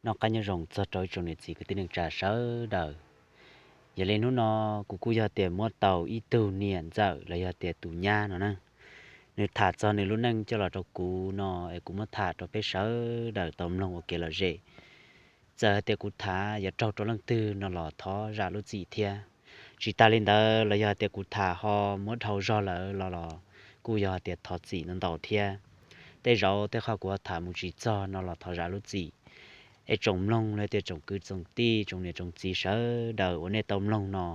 Noj qab nyob zoo txog rau ib tsoom niam txiv kwv tij neej tsa sawv daws. Yog li hnub no kuv kuj yog tias muab tau ib tug niam ntxawm los yog tias tus nyab no na, nws tham txog nws lub neej coj los rau kuv no es kuv muab tham rau peb sawv daws tau mloog ua kev lom zem. Txawm hais tias kuv tham yuav raug rau leej twg no los thov zam lub txim thiab. Tsis tas li ntawd los yog hais tias kuv tham ho muab dhau zog lawm los los kuj yog hais tias thov txim ntau ntau thiab. Tej zaum tej qhov kuv ho tham mus tsis txog no los thov zam lub txim. Es tsoom mloog los tias tsoom kwv tsoom tij tsoom niam tsoom txiv sawv daws uas nej tau mloog no,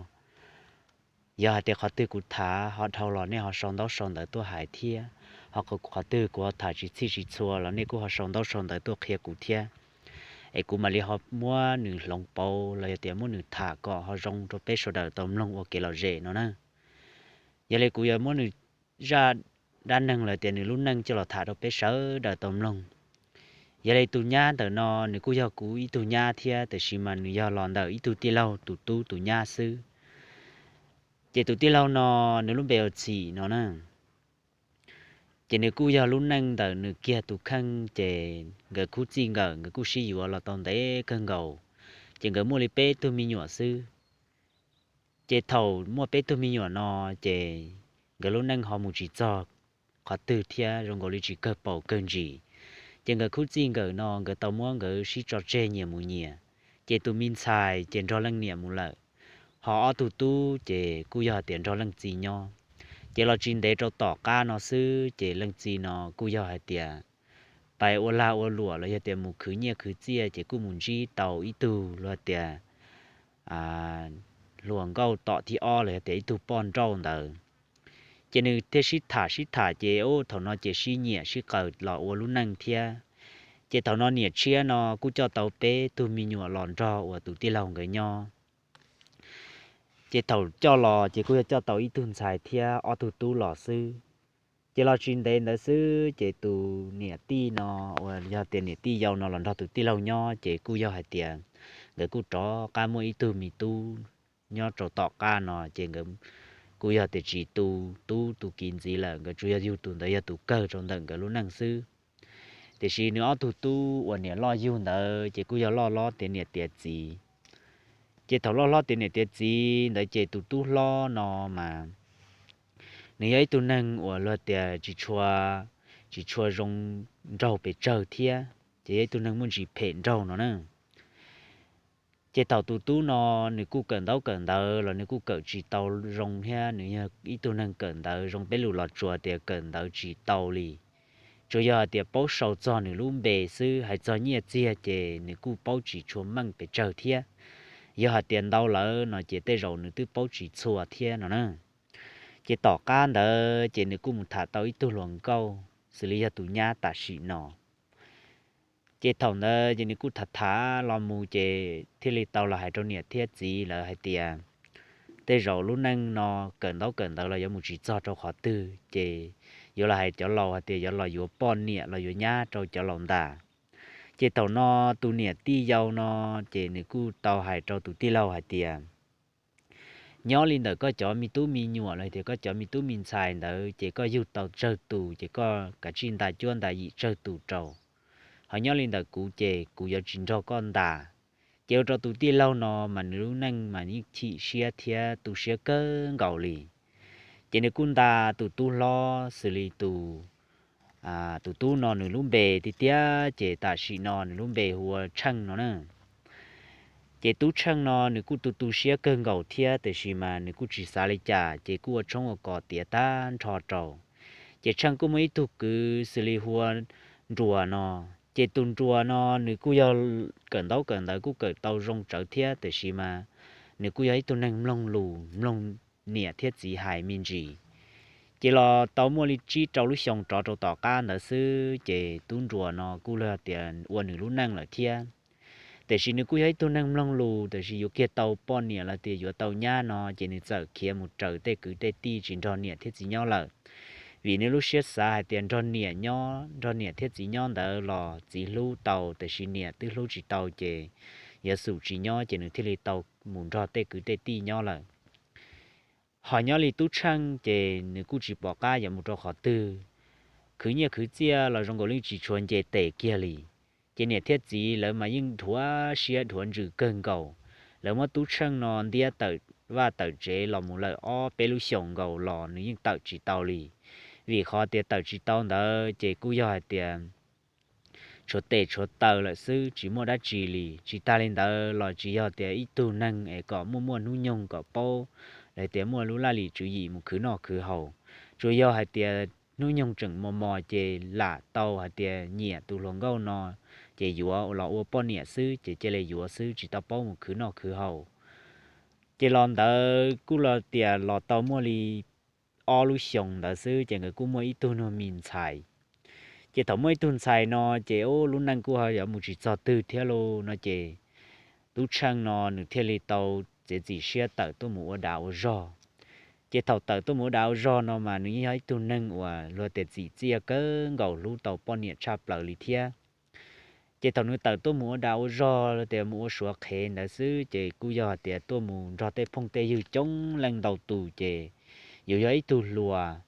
yog hais tias qhov twg kuv tham ho dhau los nej ho sau ntaub sau ntawv tuaj hais thiab, ho qhov twg kuv ho tham tsis txhij tsis txhua los nej kuj ho sau ntaub sau ntawv tuaj qhia kuv thiab. Es kuv mam li ho muab nws hloov pauv los yog tias muab nws tham kom ho zoo rau peb sawv daws tau mloog ua kev lom zem no na. Yog li kuv yuav muab nws zaj dab neeg los tias nws lub neej coj los tham rau peb sawv daws tau mloog. Yog li tus nyab ntawm no nws kuj yog kuv ib tug nyab thiab, tab sis mas nws yog los ntawm ib tug tij laug tus tub tus nyab xwb. Ces tus tij laug no nws lub npe ua Txhim no na. Ces nws kuj yog lub neej ntawm nws kiag tus kheej, ces nkawd khub txij nkawm nkawd kuj sib yuav los tau ntev kawg nkaus, ces nkawd muaj li peb tug me nyuam xwb. Ces thaum muaj peb tug me nyuam no, ces nkawd lub neej ho mus tsis txog qhov twg thiab zoo nkaus li tsis kawg paus kawg ntsis. Ces nkawd khub txij nkawm no nkawd tau muab nkawd sib tso tseg nyias mus nyias. Ces tus me ntxhais ces nrog leej niam mus lawm, ho ob tug tub ces kuj yog hais tias nrog leej txiv nyob. Ces los tsis ntev rau tom qab no xwb ces leej txiv no kuj yog hais tias pais ua lag ua luam los yog tias mus khwv nyiaj khwv txiaj ces kuj mus ntsib tau ib tug luag tias hluas nkauj tom thib ob los yog tias ib tug poj nrauj ntawd. Ces nws thiaj sib tham sib tham ces ub thaum no ces sib nyiam sib qaws los ua lub neej thiab. Ces thaum no niam tshiab no kuj coj tau peb tug me nyuam los nrog uas tus tij laug nkawd nyob. Ces thaum coj los ces kuj yog coj tau ib tug ntxhais thiab ob tug tub los xwb. Ces los tsis ntev ntawd xwb ces tus niam tij no uas yog tias niam tij yau no los nrog tus tij laug nyob ces kuj yog hais tias nkawd kuj rov qab muaj ib tug me tub nyob rau tom qab no ces nkawd kuj yog tias tsis tu tub tu kiv ntxiv lawm, nkawd tsuas yog yug tus ntawd yog tus kawg rau ntawm nkawd lub neej xwb. Tiam sis nws ob tug tub uas niam loj yug ntawd ces kuj yog loj hlob tiav niam tiav txiv. Ces thaum loj hlob tiav niam tiav txiv ntawd ces tus tub hlob no mas nws yog ib tug neeg uas luag tias tsis tshua, tsis tshua zoo nraug pes tsawg thiab, ces yog ib tug neeg muaj ntsis phem nraug no na. Ces thaum tus tub no nws kuj kawm ntaub kawm ntawv los nws kuj kawm tsis tau zoo thiab, nws yog ib tug neeg kawm ntawv zoo peb lus los tsuas tias kawm ntawv tsis tau li. Tsuas yog hais tias paub sau txog nws lub npe xwb, hais txog nyiaj txiag ces nws kuj paub tsis tshua meej pes tsawg thiab. Yog hais tias ntau lawm no ces tej zaum nws twb paub tsis txhua thiab no na. Ces tom qab ntawd ces nws kuj mus tham tau ib tug hluas nkauj xws li yog tus nyab tam sim no. Ces thaum ntawd ces nws kuj tham tham los mus ces thiaj li tau los hais rau niam thiab txiv lawv hais tias tej zaum lub neej no kawm ntaub kawm ntawv los yuav mus tsis txog rau qhov twg, ces yuav los hais cov laus hais tias yuav los yuav poj niam los yuav nyab rau cov laus ntag. Ces thaum no tus niam tij yau no ces nws kuj tau hais rau tus tij laug hais tias nyob li ntawm koj cov me tub me nyuam los tias koj cov me tub me ntxhais ntawd ces koj yug tau tsawg tus ces koj kav tsij nta cuab nta yim tsawg tus rau. Ho nyob li ntawm kuv ces kuv yuav tsis nrog koj nta. Ces ua rau tus tij laug no mas nws lub neej mas yeej chim siab thiab tu siab kawg nkaus li. Ces nws kuj nta tus tub hlob xws li tus tus tub no nws lub npe tiag tiag ces tam sim no nws lub npe hu ua Tsheej no na. Ces tub Tsheej no nws kuj tu tu siab kawg nkaus thiab, tiam sis mas nws kuj tsis xav li cas ces kuj ua tshoob ua kos tiav tag nrho rau. Ces Tsheej kuj muaj ib tug kwv xws li hu ua Nruas no. Ces tus Nruas no nws kuj yog kawm ntaub kawm ntawv kuj kawm tau zoo tsawv thiab, tiam sis mas nws kuj yog ib tug neeg mloog lus mloog niam thiab txiv hais me ntsis. Ces los tau muaj li tsib rau lub xyoo rov rau tom qab ntawd xwb ces tub Nruas no kuj yog tias ua nws lub neej lawm thiab. Tiam sis nws kuj yog ib tug neeg mloog lus, tiam sis yuav kiag tau poj niam los tias yuav tau nyab no ces nws txawm khiav mus raws tej kwv tej tij tsis nrog niam thiab txiv nyob lawm. Vim nws lub siab xav hais tias nrog niam nyob, nrog niam thiab txiv nyob ntawd los txiv hlub tau, tiam sis niam twb hlub tsis tau ces yuav xum tsis nyob ces nws thiaj li tau mus nrog tej kwv tej tij nyob lawm. Ho nyob li tub Tsheej ces nws kuj tsis pom qab yuav mus rau qhov twg, khwv nyiaj khwv txiaj los zoo nkaus li tsis tshua nce tes kiag li. Ces niam thiab txiv lawv mas yeej dhuav siab dhuav ntsws kawg nkaus. Lawv muab Tub Tsheej no ntiab tawm vaj tawm tsev los mus lawm ob peb lub xyoos nkaus los nws yeej tawm tsis tau li. Vim qhov tias tawm tsis tau ntawd ces kuj yog hais tias tshuav tes tshuav taw lawm xwb, tsis muaj dab tsi li. Tsis tas li ntawd los tsis yog tias ib tug neeg es kom muaj muaj hnub nyoog kom paub los tias muaj lub laj lim tswv yim mus khwv noj khwv haus. Tsuas yog hais tias hnub nyoog tseem mos mos ces lam tau hais tias nyiam tus hluas nkauj no, ces yuav los ua poj niam xwb, ces cia li yuav xwb, tsis tau paub mus khwv noj khwv haus. Ces los ntawd kuj los tias los tau muaj li ob lub xyoos ntawd xwb ces nkawd kuj muaj ib tug nug me ntxhais. Ces thaum muaj ib tug ntxhais no ces ub lub neej kuj ho yuav mus tsis txog twg thiab lauj no ces Tub Tsheej no nws thiaj li tau txiav txim siab tawm tuaj mus ua dav ua zog. Ces thaum tawm tuaj mus ua dav ua zog no mas nws yeej yog ib tug neeg uas luag tias txim txiaj kawg nkaus, hlub tau poj niam tshaj plaws li thiab. Ces thaum nws tawm tuaj mus ua dav ua zog los tias mus ua suav qhev ntawd xwb ces kuj yog hais tias tuaj mus nrog tej phooj tej ywg coob leej ntau tus ces yus yog ib tug hluas,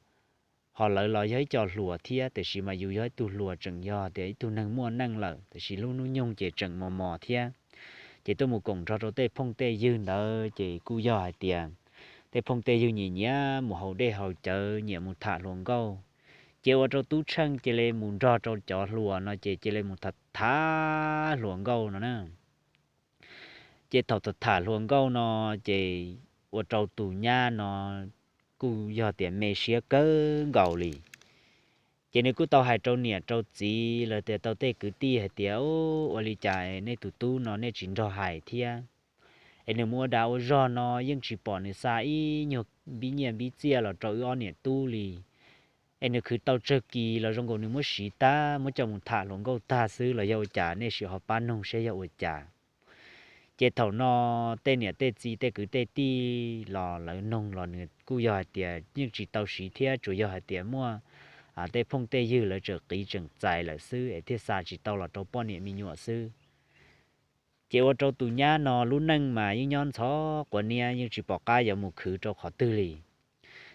ho lawv los yog ib co hluas thiab, tiam sis mas yus yog ib tug hluas tseem yog tias ib tug neeg muaj neej lawm, tiam sis lub hnub nyoog ces tseem mos mos thiab. Ces tuaj mus koom nrog rau tej phooj tej ywg ntawd ces kuj yog hais tias tej phooj tej ywg nyiam nyiam mus haus dej haus cawv, nyiam mus tham hluas nkauj. Ces ua rau Tub Tsheej cia li mus nrog rau cov hluas no ces cia li mus tham hluas nkauj no na. Ces thaum tham hluas nkauj no ces ua rau tus nyab no kuj yog tias me siab kawg nkaus li. Ces nws kuj tau hais rau niam rau txiv los tias tau tej kwv tij hais tias, ua li cas nej tus tub no nej tsis nrog hais thiab? Es nws mus ua dav ua zog no yeej tsis pom nws xa ib nyuag npib nyiaj npib txiaj los rau wb ob niam tub li. Es nws khwv tau tsawg kis los zoo nkaus nws muab siv tag, muab coj mus tham hluas nkauj tag xwb los yog ua cas, nej sim ho pab noog saib yog ua cas. Ces thaum no tej niam tej txiv tej kwv tej tij los lawv noog los nws kuj yog hais tias yeej tsis tau siv thiab, tsuas yog hais tias muaj tej phooj tej ywg lawv tseem qiv tseem txais lawm xwb es thiaj xa tsis tau los rau poj niam me nyuam xwb. Ces ua rau tus nyab no lub neej mas yeej nyob ntxhov quav niab, yeej tsis pom qab yuav mus khwv rau qhov twg li.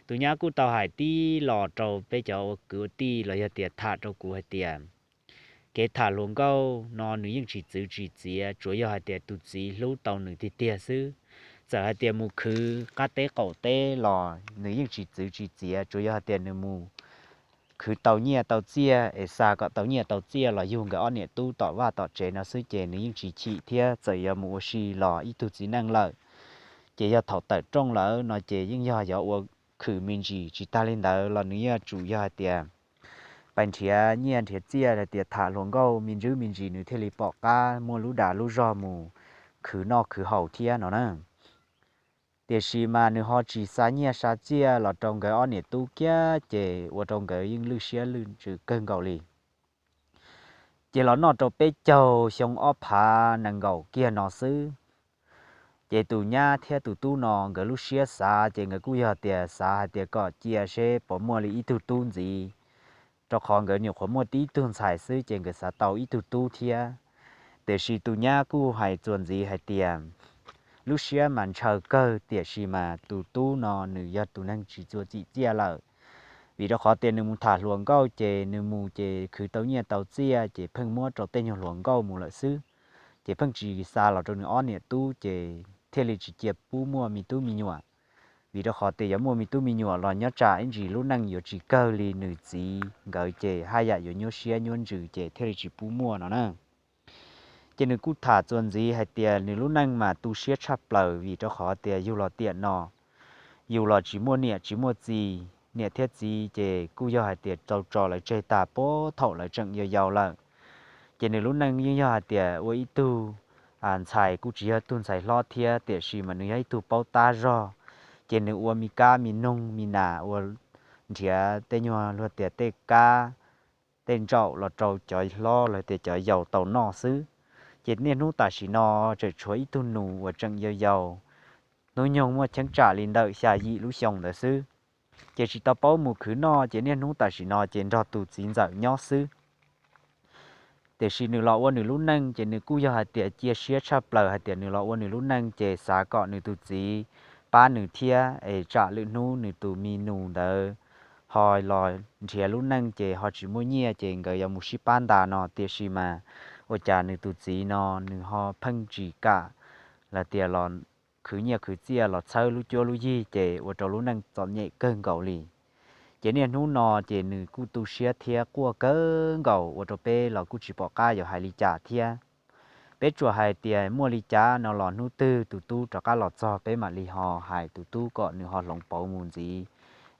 Tus nyab kuj tau hais tib los rau peb cov ua kwv ua tij los yog tias tham rau kuv hais tias kev tham hluas nkauj no nws yeej tsis txwv tsis txiav, tsuas yog hais tias tus txiv hlub tau nws tiag tiag xwb. Txawm hais tias mus khwv qab teb qaum teb los nws yeej tsis txwv tsis txiav, tsuas yog hais tias nws mus khwv tau nyiaj tau txiaj es xa kom tau nyiaj tau txiaj los yug nkawd ob niam tub tom vaj tom tsev no xwb ces nws yeej tsis chim thiab. Txawm yuav mus ua si los ib tug txiv neej lawm, ces yog thaum tawm rooj lawm no ces yeej yog yuav ua khwm me ntsis. Tsis tas li ntawd los nws yeej tsum yog hais tias pais nrhiav nyiaj nrhiav txiaj, hais tias tham hluas nkauj me ntsis me ntsis nws thiaj li pom qab muaj lub dav lub zog mus khwv noj khwv haus thiab no na. Tiam sis mas nws ho tsis xa nyiaj xa txiaj los rau nkawd ob niam tub kiag, ces ua rau nkawd yeej lwj siab lwj ntsws kawg nkaus li. Ces los noj rau peb caug xyoo ob phav nees nkaum kiag no xwb, ces tus nyab thiab tus tub no nkawd lub siab xav ces nkawd kuj yog tias xav hais tias kom cia seb puas muaj li ib tug tub ntxiv, rau qhov nkawd nyuam qhuav muaj tib tug ntxhais xwb ces nkawd xav tau ib tug tub thiab. Tiam sis tus nyab kuj hais txuas ntxiv hais tias lub siab mas ntshaw kawg, tiam sis mas tus tub no nws yog tus neeg tsis txuas txim txiaj lawm. Vim rau qhov tias nws mus tham hluas nkauj ces nws mus ces khwv tau nyiaj tau txiaj ces pheej muab rau tej nyuag hluas nkauj mus lawm xwb, ces pheej tsis xa los rau nws ob niam tub ces thiaj li tsis cia pub muaj me tub me nyuam. Vim rau qhov tias yuav muaj me tub me nyuam los nyob tsam ib ntsis lub neej yuav tsis kawg li nws txiv nkawd ces haj yam yuav nyuaj siab nyuaj ntsws ces thiaj li tsis pub muaj no na. Ces nws kuj tham txuas ntxiv hais tias nws lub neej mas tu siab tshaj plaws vim rau qhov tias yug los tiam no, yus los tsis muaj niam tsis muaj txiv, niam thiab txiv ces kuj yog hais tias tau tso lawv tseg tag puag thaum lawv tseem yau yau lawm. Ces nws lub neej yeej yog hais tias ua ib tug ntxhais, kuj tsis yog tug ntxhais hlob thiab, tiam sis mas nws yog ib tug paub tab zog. Ces nws ua me kab me noog me nas, ua nrhiav tej nyuag luag tias tej kab tej ntsaum los rau cov hlob los tias cov yaus tau noj xwb. Ces niaj hnub tam sim no tseem tshuav ib tug nus uas tseem yau yau, hnub nyoog muaj cheeb tsam li ntawm xya yim lub xyoo ntawd xwb. Ces tsis tau paub mus khwv noj, ces niaj hnub tam sim no ces nrog tus txiv ntxawm nyob xwb. Tiam sis nws los ua nws lub neej ces nws kuj yog hais tias cia siab tshaj plaws hais tias nws los ua nws lub neej ces xav kom nws tus txiv pab nws thiab es tsam lwm hnub nws tus me nus ntawd ho los nrhiav lub neej ces ho tsis muaj nyiaj ces nkawd yuav mus sib pab ntas no. Tiam sis mas ua cas nws tus txiv no nws ho pheej tsis kam los tias los khwv nyiaj khwv txiaj los txhawb lub cuab lub yig ces ua rau lub neej txom nyem kawg nkaus li. Ces niaj hnub no ces nws kuj tu siab thiab quaj kawg nkaus ua rau peb los kuj tsis pom qab yuav hais li cas thiab. Peb tsuas hais tias muaj li cas no los hnub twg tus tub rov qab los txog peb mam li ho hais tus tub kom nws ho hloov pauv mus ntxiv,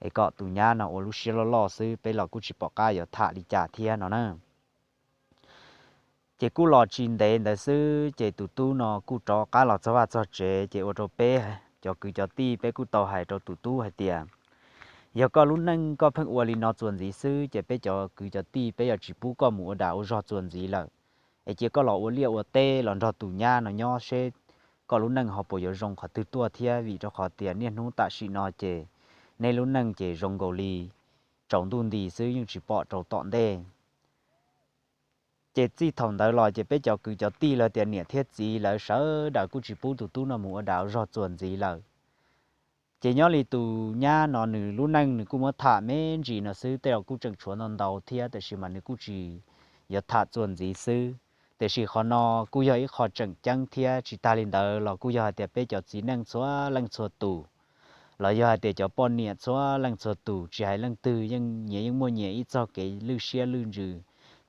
es kom tus nyab no ua lub siab loj loj xwb, peb los kuj tsis pom qab yuav tham li cas thiab no na. Ces kuj los tsis ntev ntawd xwb ces tus tub no kuj rov qab los txog vaj txog tsev, ces ua rau peb cov kwv cov tij peb kuj tau hais rau tus tub hais tias, yog koj lub neej koj pheej ua li no txuas ntxiv xwb ces peb cov kwv cov tij peb yuav tsis pub koj mus ua dam ua zog txuas ntxiv lawm. Es cia koj los ua liaj ua teb los nrog tus nyab no nyob seb koj lub neej ho puas yuav zoo qhov twg tuaj thiab, vim rau qhov tias niaj hnub tam sim no ces neb lub neej ces zoo nkaus li tsaus ntuj nti xwb, yeej tsis pom rau tom ntej. Ces txij thaum ntawd los ces peb cov kwv cov tij los tias niam thiab txiv lawv sawv daws kuj tsis pub tus tub no mus ua dam ua zog txuas ntxiv lawm. Ces nyob li tus nyab no nws lub neej nws kuj muab tham me ntsis no xwb, tej zaum kuj tseem tshuav ntau ntau thiab, tiam sis mas nws kuj tsis yuav tham txuas ntxiv xwb. Tiam sis qhov no kuj yog ib qho tseem ceeb thiab, tsis tag li ntawd los kuj yog hais tias peb cov txiv neej txhua leej txhua tus, los yog hais tias cov poj niam txhua leej txhua tus, tsis hais leej twg yeej nyias yeej muaj nyias ib txoj kev lwj siab lwj ntsws,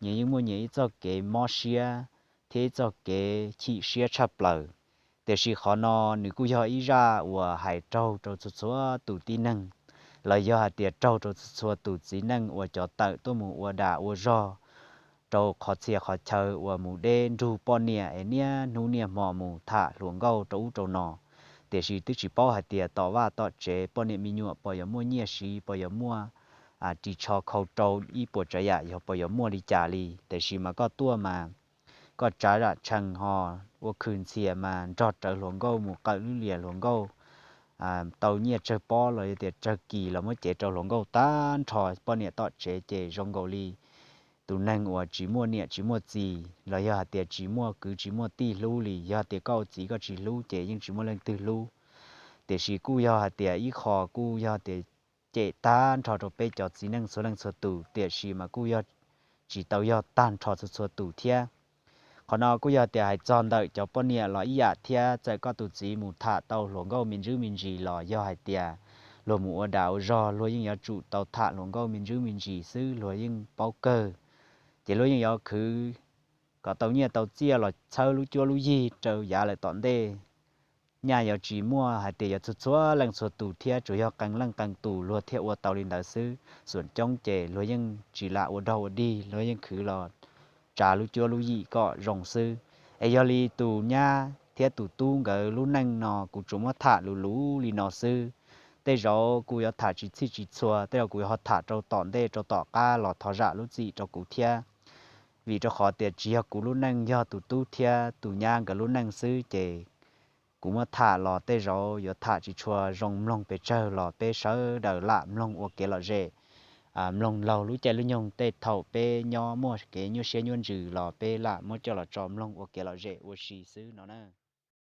nyias yeej muaj nyias ib txoj kev mob siab thiab ib txoj kev chim siab tshaj plaws. Tiam sis qhov no nws kuj yog ib zaj uas hais raug rau txhua txhua tus tib neeg, los yog hais tias raug rau txhua txhua tus txiv neej uas cov tawm tuaj mus ua dam ua zog rau qhov txhia qhov chaw uas mus deb nrug poj niam es niaj hnub niaj hmo mus tham hluas nkauj rau ub rau no. Tiam sis twb tsis paub hais tias tom vaj tom tsev poj niam me nyuam puas yuav muaj nyiaj siv, puas yuav muaj ris tsho khau rau ib puas tsav yam, yog puas yuav muaj li cas li. Tiam sis mas koj tuaj mas koj tsav zam tshee ho ua khw ntxhias mas nrog rawv hluas nkauj mus qawm lub lias hluas nkauj, tau nyiaj tsawg pob los yog tias tsawg kis los muab cev rau hluas nkauj tag nrho. Poj niam tom tsev ces zoo nkaus li tus neeg uas tsis muaj niam tsis muaj txiv, los yog hais tias tsis muaj kwv tsis muaj tij hlub li. Yog hais tias koj ua txiv koj tsis hlub ces yeej tsis muaj leej twg hlub. Tiam sis kuj yog hais tias ib qho kuj yog tias cem tag nrho rau peb cov txiv neej txhua leej txhua tus, tiam sis mas kuj yog tsis tau yog tag nrho txhua txhua tus thiab. Qhov no kuj yog tias hais txog ntawm cov poj niam los ib yam thiab, txawm koj tus txiv mus tham tau hluas nkauj me ntsis me ntsis los yog hais tias luag mus ua dam ua zog, luag yeej yuav tsum tau tham hluas nkauj me ntsis me ntsis xwb, luag yeej paub kawg. Ces luag yeej yuav khwv kom tau nyiaj tau txiaj los txhawb lub cuab lub yig rau yav lawm tom ntej. Nyaj yuav tsis muaj hais tias yuav txhua txhua leej txhua tus thiab, tsuas yog qee leej qee tus luag thiaj ua tau li ntawd xwb. Xum coob ces luag yeej tsis lam ua dog ua dig, luag yeej khwv los tsav lub cuab lub yig kom zoo xwb. Es yog li tus nyab thiab tus tub nkawd lub neej no kuv tsuas muab tham luv luv li no xwb. Tej zaum kuv yuav tham tsis txhij tsis txhua, tej zaum kuv yuav ho tham rau tom ntej rau tom qab los thov zam lub txim rau kuv thiab. Vim rau qhov tias tsis yog kuv lub neej, yog tus tub thiab tus nyab nkawd lub neej xwb ces kuv muab tham los tej zaum yuav tham tsis tshua zoo mloog pes tsawg los peb sawv daws lam mloog ua kev lom zem, mloog laug lub caij lub nyoog tej thaum peb nyob muaj kev nyuaj siab nyuaj ntsws los peb lam muab coj los tso mloog ua kev lom zem ua si xwb no na.